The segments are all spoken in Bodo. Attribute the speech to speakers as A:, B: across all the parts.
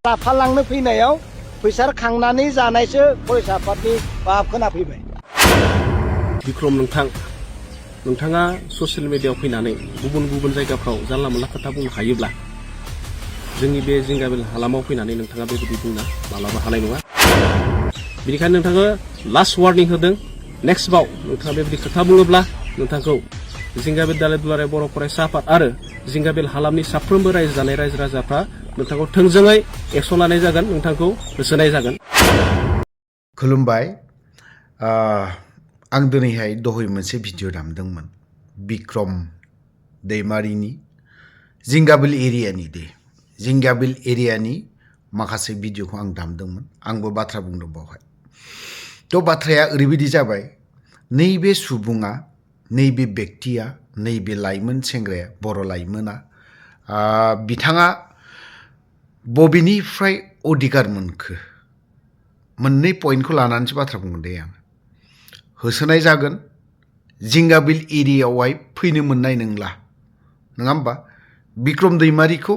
A: लाफालांनो फैनायाव फैसा खांनानै जानायसो फरायसा आफादनि बाहाब खोनाफैबाय।
B: बिक्रम नोंथाङा ससियेल मिडियायाव फैनानै गुबुन जायगाफ्राव जानला मोनला खोथा बुंनो हायोब्ला जोंनि बे जिंगाबिल हालामाव फैनानै नोंथाङा बेबायदि बुंना मालाबा हानाय नङा। बेनिखायनो नोंथाङा लास्ट वार्निं होदों, नेक्स्ट बाव नोंथाङा बेबायदि खोथा बुङोब्ला नोंथांखौ जिंगाबिल दालाय दुलाराय बर' फरायसा आफाद आरो जिंगाबिल हालामनि साफ्रोमबो रायजो जानाय रायजो राजाफ्रा नोंथांखौ थोंजोङै एक्सन लानाय जागोन, नोंथांखौ होसोनाय जागोन।
C: खुलुमबाय। आं दिनैहाय दहाय मोनसे भिडिअ दामदोंमोन बिक्रम दैमारिनि जिंगाबिल एरियानि माखासे भिडिअखौ आं दामदोंमोन। आंबो बाथ्रा बुंदों बावहाय। थ' बाथ्राया ओरैबायदि जाबाय, नैबे सुबुङा, नैबे बेक्तिया, नैबे लाइमोन सेंग्राया, बर' लाइमोना बिथाङा बबेनिफ्राय अधिकार मोनखो? मोननै पइन्टखौ लानानैसो बाथ्रा बुंगोन दे आं। होसोनाय जागोन, जिंगाबिल एरियायावहाय फैनो मोननाय नंला, नङा होमबा? बिक्रम दैमारिखौ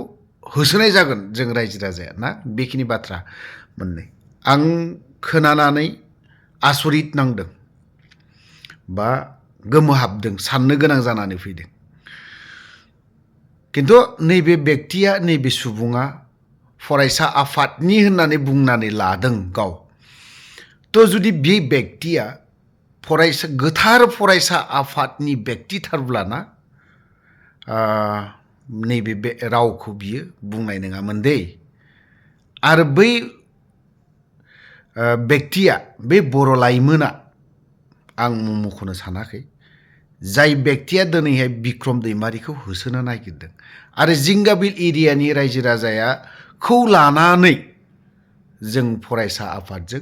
C: होसोनाय जागोन जों रायजो राजाया ना, बेखिनि बाथ्रा मोननै। आं खोनानानै आसरित नांदों बा गोमोहाबदों, साननो गोनां जानानै फैदों। किन्तु नैबे बेक्तिया, नैबे सुबुङा फरायसा आफादनि होननानै बुंनानै लादों गाव। थ' जुदि बे बेक्तिया गोथार फरायसा आफादनि बेक्तिथारब्लाना नैबे रावखौ बियो बुंनाय नङामोन दे। आरो बै बेक्तिया, बे बर' लाइमोना, आं मुं मख'नो सानाखै, जाय बेक्तिया दिनैहाय बिक्रम दैमारिखौ होसोनो नागिरदों आरो जिंगाबिल एरियानि रायजो राजाखौ लानानै जों फरायसा आफादजों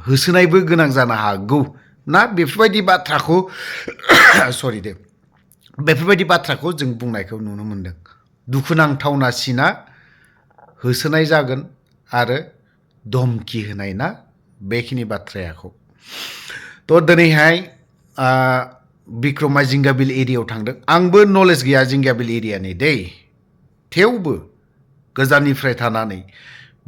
C: होसोनायबो गोनां जानो हागौ ना, बेफोरबायदि बाथ्राखौ बेफोरबायदि बाथ्राखौ जों बुंनायखौ नुनो मोनदों। दुखुनांथावनासिना होसोनाय जागोन आरो धमकि होनाय ना, बेखिनि बाथ्राखौ। थ' दिनैहाय बिक्रमा जिंगाबिल एरियायाव थांदों। आंबो नलेज गैया जिंगाबिल एरियानि दै, थेवबो गोजाननिफ्राय थानानै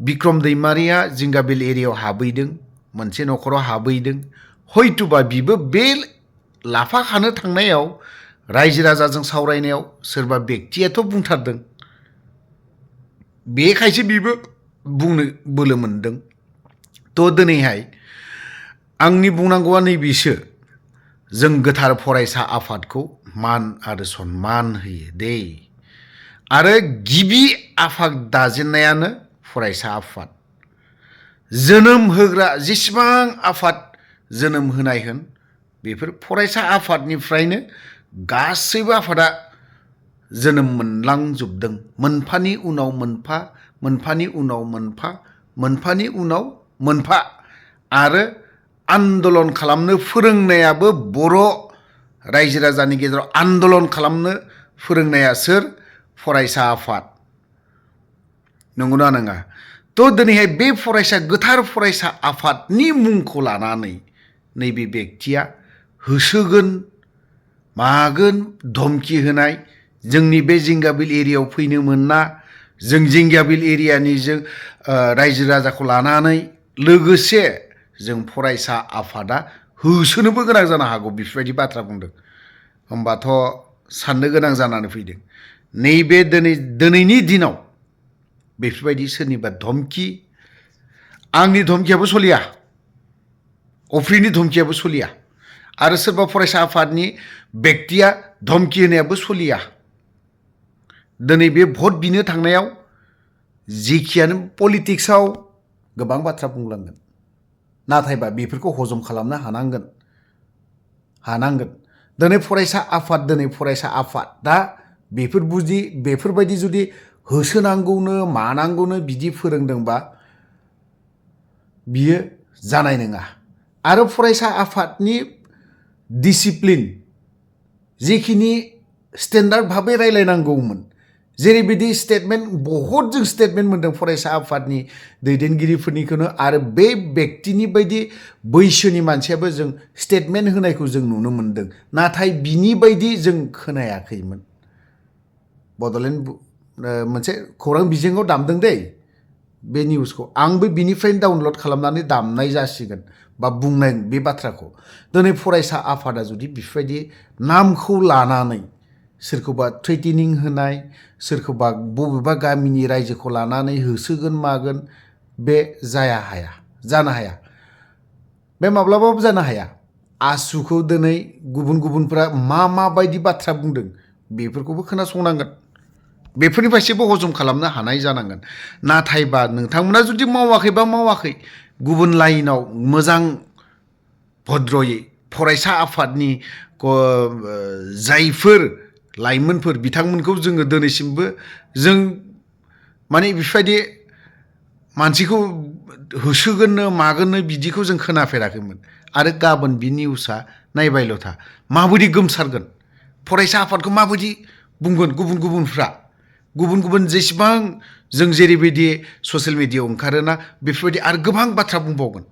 C: बिक्रम दैमारिया जिंगाबिल एरियायाव हाबहैदों, मोनसे न'खराव हाबहैदों। हयथ'बा बिबो बे लाफा खानो थांनायाव, रायजो राजाजों सावरायनायाव सोरबा बेक्तियाथ' बुंथारदों, बेखायसो बिबो बुंनो बोलो मोनदों। थ' दिनैहाय आंनि बुंनांगौआ नैबेसो, जों गोथार फरायसा आफादखौ मान आरो सनमान होयो दे। आरो गिबि आफाद दाजेननायानो फरायसा आफाद। जोनोम होग्रा जेसेबां आफाद जोनोम होनाय होन, बेफोर फरायसा आफादनिफ्रायनो गासैबो आफादा जोनोम मोनलांजोबदों। मोनफानि उनाव मोनफा, मोनफानि उनाव मोनफा, मोनफानि उनाव मोनफा। आरो आन्दलन खालामनो फोरोंनायाबो बर' रायजो राजानि गेजेराव आन्दलन खालामनो फोरोंनाया सोर? फरायसा आफाद। नंगौना नङा? थ' दिनैहाय बे गोथार फरायसा आफादनि मुंखौ लानानै नैबे बेक्तिया होसोगोन, मागोन, धमकि होनाय, जोंनि बे जिंगाबिल एरियायाव फैनो मोना, जों जिंगाबिल एरियानि रायजो राजाखौ लानानै लोगोसे जों फरायसा आफादा होसोनोबो गोनां जानो हागौ, बेफोरबायदि बाथ्रा बुंदों। होमबाथ' साननो गोनां जानानै फैदों। नैबे दिनैनि दिनाव बेफोरबायदि सोरनिबा धमकि, आंनि धमकियाबो सलिया, अफ्रिनि धमकियाबो सलिया, आरो सोरबा फरायसा आफादनि बेक्तिया धमकि होनायाबो सलिया। दिनै बे भट बिनो थांनायाव जेखियानो पलिटिक्सआव गोबां बाथ्रा बुंलांगोन, नाथायबा बेफोरखौ हजम खालामनो हानांगोन। दिनै फरायसा आफाद दा बेफोरबायदि जुदि होसोनांगौनो मानांगौनो बिदि फोरोंदोंबा बियो जानाय नङा। आरो फरायसा आफादनि डिसिप्लिन, जिखिनि स्टेन्डार्ड भाबै रायलायनांगौमोन, जेरैबायदि बहुद जों स्टेटमेन्ट मोनदों फरायसा आफादनि दैदेनगिरिफोरनिखौनो, आरो बे बेक्तिनि बायदि बैसोनि मानसियाबो जों स्टेटमेन्ट होनायखौ जों नुनो मोनदों, नाथाय बिनि बायदि जों खोनायाखैमोन। बड'लेण्ड मोनसे खौरां बिजोङाव दामदों दै बे निउसखौ आंबो बिनिफ्रायनो डाउनलड खालामनानै दामनाय जासिगोन बा बुंनाय बे बाथ्राखौ दिनै फरायसा आफादा जुदि बेफोरबायदि नामखौ लानानै सोरखौबा थ्रेटेनिं होनाय सोरखौबा बबेबा गामिनि रायजोखौ लानानै होसोगोन मागोन बे जानो हाया बे माब्लाबाबो जानो हाया आसुखौ दिनै गुबुनफ्रा माबायदि बाथ्रा बुंदों बेफोरखौबो खोनासंनांगोन बेफोरनिफ्रायसो हजम खालामनो हानाय जानांगोन नाथायबा नोंथांमोना जुदि मावाखै गुबुन लाइनाव मोजां भद्रयै फरायसा आफादनि जायफोर लाइमोनफोर बिथांमोनखौ जोङो दिनैसिमबो जों माने बेफोरबायदि मानसिखौ होसोगोननो मागोननो बिदिखौ जों खोनाफेराखैमोन आरो गाबोन बि निउसआ नायबायल' था माबायदि गोमसारगोन फरायसा आफादखौ माबायदि बुंगोन गुबुनफ्रा गुबुन जेसेबां जों जेरैबायदि ससियेल मिडियायाव ओंखारोना बेफोरबायदि आरो गोबां बाथ्रा बुंबावगोन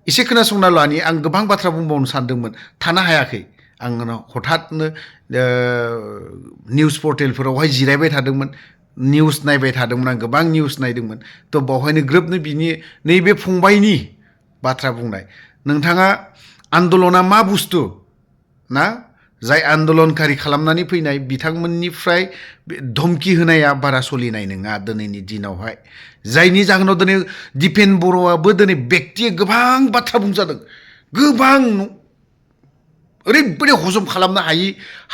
C: एसे खोनासंना लानि आं गोबां बाथ्रा बुंबावनो सानदोंमोन थानो हायाखै आं हठाथनो निउस पर्टेलफोरावहाय जिरायबाय थादोंमोन निउस नायबाय थादोंमोन आं गोबां निउस नायदोंमोन थ' बावहायनो ग्रोबनो बिनि नैबे फंबायनि बाथ्रा बुंनाय नोंथाङा आन्दलना मा बुस्थु ना जाय आन्दलनकारि खालामनानै फैनाय बिथांमोननिफ्राय धमकी होनाया बारा सोलिनाय नङा दिनैनि दिनावहाय जायनि जाहोनाव दिनै दिपेन बर'आबो दिनै बेक्तिया गोबां बाथ्रा बुंजादों गोबां ओरैबायदि हजम खालामनो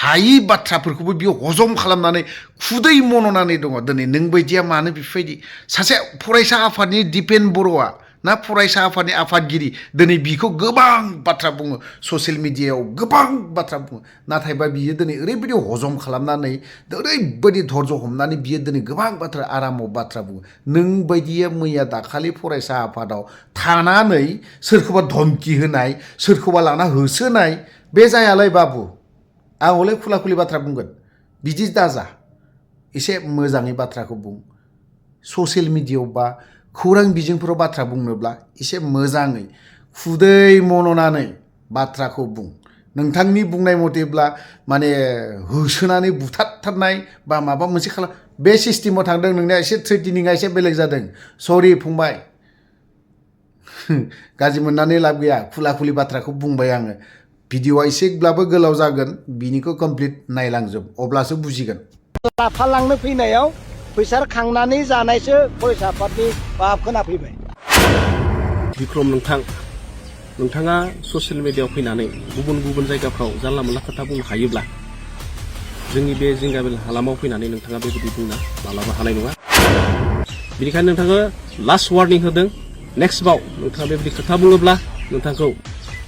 C: हायि बाथ्राफोरखौबो बियो हजम खालामनानै खुदै मननानै दङ दिनै नों बायदिया मानो बेफोरबायदि सासे फरायसा आफादनि दिपेन बर'आ ना फरायसा आफादनि आफादगिरि दिनै बिखौ गोबां बाथ्रा बुङो ससियेल मिडियायाव गोबां बाथ्रा बुङो नाथायबा बियो दिनै ओरैबायदि हजम खालामनानै ओरैबायदि धर्ज हमनानै बियो दिनै गोबां बाथ्रा आरामाव बाथ्रा बुङो नों बायदिया मैया दाखालि फरायसा आफादाव थानानै सोरखौबा धमकी होनाय सोरखौबा लाना होसोनाय बे जायालै बाबु आं हले खुला खुलि बाथ्रा बुंगोन बिदि दाजा एसे मोजाङै बाथ्राखौ बुं ससियेल मिडियायाव बा खौरां बिजोंफोराव बाथ्रा बुंनोब्ला एसे मोजाङै खुदै मननानै बाथ्राखौ बुं नोंथांनि बुंनाय मथेब्ला माने होसोनानै बुथारथारनाय बा माबा मोनसे खालाम बे सिस्टेमाव थांदों नोंनिया एसे थ्रेटेनिंआ एसे बेलेग जादों सरि फंबाय गाज्रि मोननानै लाब गैया खुला खुलि बाथ्राखौ बुंबाय आङो भिडिअआ एसेब्लाबो गोलाव जागोन बिनिखौ कमप्लिट नायलांजोब अब्लासो बुजिगोन
A: लाफा लांनो फैनायाव फैसा खांनानै जानायसो फरायसा आफादनि बाब खोनाफैबाय
B: बिक्रम नोंथाङा ससियेल मिडियायाव फैनानै गुबुन जायगाफ्राव जानला मोनला खोथा बुंनो हायोब्ला जोंनि बे जिंगाबिल हालामाव फैनानै नोंथाङा बेबायदि बुंना मालाबा हानाय नङा बेनिखायनो नोंथाङा लास्ट वार्निं होदों नेक्स्टबाव नोंथाङा बेबायदि खोथा बुङोब्ला नोंथांखौ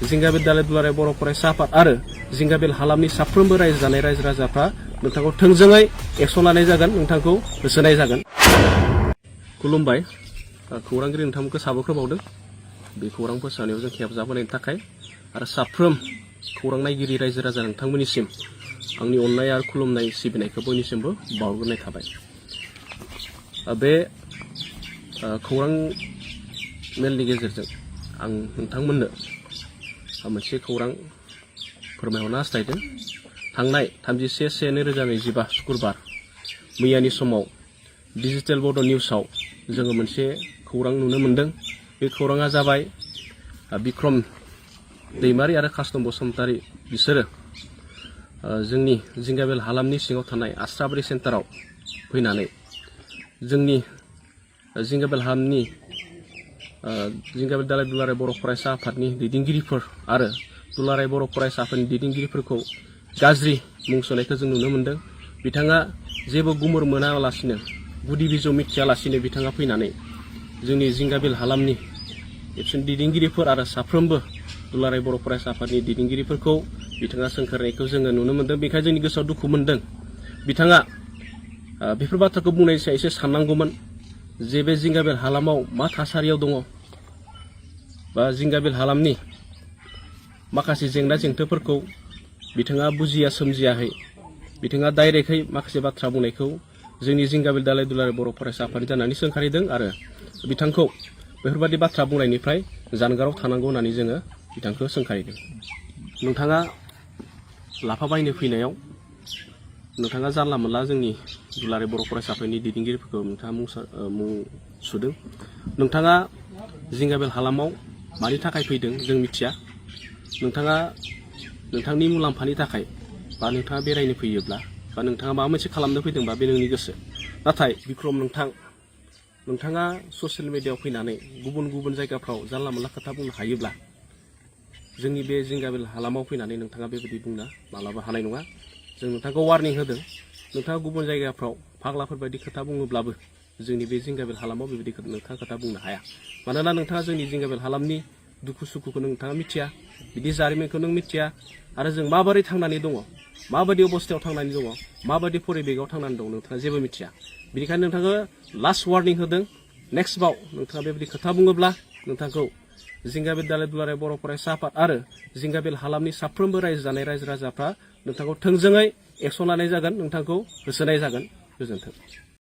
B: जिंगाबिल दालाय दुलाराय बर' फरायसा आफाद आरो जिंगाबिल हालामनि साफ्रोमबो रायजो जानाय रायजो राजाफ्रा नोंथांखौ थोंजोङै एक्सन लानाय जागोन नोंथांखौ होसोनाय जागोन खुलुमबाय खौरांगिरि नोंथांमोनखौ साबायखर बावदों बे खौरां फोसावनायाव जों हेफाजाब होनायनि थाखाय आरो साफ्रोम खौरां नायगिरि रायजो राजा नोंथांमोननिसिम आंनि अननाय आरो खुलुमनाय सिबिनायखौ बयनिसिमबो बावहरनाय थाबाय बे खौरां मेलनि गेजेरजों आं नोंथांमोननो मोनसे खौरां फोरमायहरनो हास्थायदों थांनाय 31/1/2025 शुक्रबार मैयानि समाव डिजिटेल बड' निउसाव जोङो मोनसे खौरां नुनो मोन्दों बे खौराङा जाबाय बिक्रम दैमारि आरो कास्टम बसुमतारी बिसोरो जोंनि जिंगाबिल हालामनि सिङाव थानाय आस्राबारि सेन्टाराव फैनानै जोंनि जिंगाबिल हालामनि जिंगाबिल दालाय दुलाराय बर' फरायसा आफादनि दैदेनगिरिफोर आरो दुलाराय बर' फरायसा आफादनि दैदेनगिरिफोरखौ गाज्रि मुं सोनायखौ जों नुनो मोन्दों बिथाङा जेबो गुमुर मोनालासिनो गुदि बिजौ मिथियालासिनो बिथाङा फैनानै जोंनि जिंगाबिल हालामनि एबसुनि दैदेनगिरिफोर आरो साफ्रोमबो दुलाराय बर' फरायसा आफादनि दैदेनगिरिफोरखौ बिथाङा सोंखारनायखौ जोङो नुनो मोन्दों बेखायनो जोंनि गोसोआव दुखु मोन्दों बिथाङा बेफोर बाथ्राखौ बुंनायनि सायाव एसे साननांगौमोन जे बे जिंगाबिल हालामाव मा थासारियाव दङ बा जिंगाबिल हालामनि माखासे जेंना जेंथोफोरखौ बिथाङा बुजिया सोमजियाखै बिथाङा डाइरेक्टयै माखासे बाथ्रा बुंनायखौ जोंनि जिंगाबिल दालाय दुलाराय बर' फरायसा आफाद जानानै सोंखारिदों आरो बिथांखौ बेफोरबायदि बाथ्रा बुंनायनिफ्राय जानगाराव थानांगौ होननानै जोङो बिथांखौ सोंखारिदों नोंथाङा लाफा बायनो फैनायाव नोंथाङा जानला मोनला जोंनि दुलाराय बर' फरायसाफोरनि दैदेनगिरिफोरखौ नोंथाङा मुं सुदों। नोंथाङा जिंगाबेल हालामाव मानि थाखाय फैदों जों मिथिया। नोंथाङा नोंथांनि मुलाम्फानि थाखाय बा नोंथाङा बेरायनो फैयोब्ला बा नोंथाङा माबा मोनसे खालामनो फैदोंबा बे नोंनि गोसो। नाथाय बिक्रम नोंथाङा ससियेल मिडियायाव फैनानै गुबुन गुबुन जायगाफ्राव जानला मोनला खोथा बुंनो हायोब्ला जोंनि बे जिंगाबेल हालामाव फैनानै नोंथाङा बेबायदि बुंनो मालाबा हानाय नङा। जों नोंथांखौ वार्निं होदों। नोंथाङा गुबुन जायगाफ्राव फाग्लाफोरबायदि खोथा बुङोब्लाबो जोंनि बे जिंगाबेल हालामाव बेबायदि नोंथाङा खोथा बुंनो हाया। मानोना नोंथाङा जोंनि जिंगाबेल हालामनि दुखु सुखुखौ नोंथाङा मिथिया, बिदि जारिमिनखौ नों मिथिया, आरो जों माबोरै थांनानै दङ, माबायदि अबस्थायाव थांनानै दङ, माबायदि परिबेकआव थांनानै दं नोंथाङा जेबो मिथिया। बेनिखायनो नोंथाङा लास्ट वार्निं होदों। नेक्स्टबाव नोंथाङा बेबायदि खोथा बुङोब्ला नोंथांखौ जिंगाबेल दुलाराय बर' फरायसा आफाद आरो जिंगाबेल हालामनि साफ्रोमबो रायजो जानाय रायजो राजाफ्रा नोंथांखौ थोंजोङै एक्सन लानाय जागोन, नोंथांखौ होसोनाय जागोन। गोजोन्थों।